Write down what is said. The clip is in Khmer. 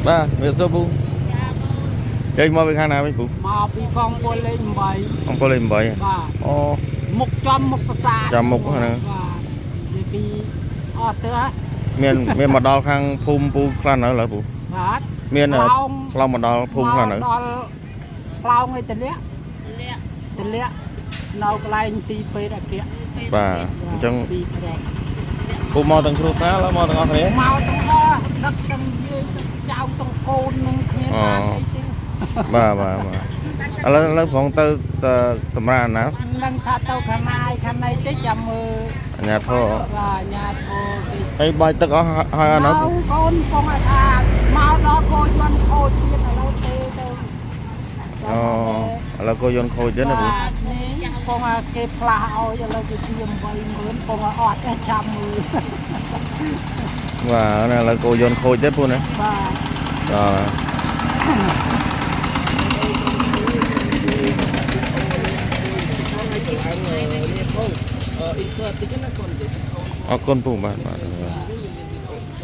បាទវាសួរពូចេញមកពីខាងណាវិញពូ? មកពីកងពលលេខ8 អង្គលេខ8 បាទ អូ មុខចំមុខប្រាសាទ ចំមុខហ្នឹង បាទនិយាយពីអត់ទៅហ៎ មានមានមកដល់ខាងភូមិពូខ្លះនៅឡើយពូ បាទ មាន ផ្លោង ខ្លងមកដល់ភូមិខ្លះនៅ មកដល់ផ្លោងឯតលាក់ លាក់ តលាក់នៅកន្លែងទីពេទ្យអគ្គ បាទអញ្ចឹង ទីពេទ្យ ពូមកទាំងគ្រួសារឡើយមកទាំងអស់គ្នា មកទាំងអស់ដឹកទាំងយាយទាំងចៅទាំងកូននឹងគ្មានបានអីទេ បាទបាទបាទឥឡូវឥឡូវប្រងទៅទៅសម្រាប់ណា នឹងថាទៅខាងណាយខាងណីតិចចាំមើល អញ្ញាធរ បាទញាតិធរគេ ហើយបាយទឹកអស់ហើយអត់នៅ នៅកូនពងឲ្យថាមកដល់កូនយន់ខូចទៀតឥឡូវទេទៅ អូឥឡូវក៏យន្តខូចទៀតណាពូ បាទនេះពងឲ្យគេផ្លាស់ឲ្យឥឡូវគេជា80000ពងឲ្យអត់ចេះចាំមើល បាទណាឥឡូវក៏យន្តខូចទៀតពូណា បាទ បាទអរគុណពូបាទបាទ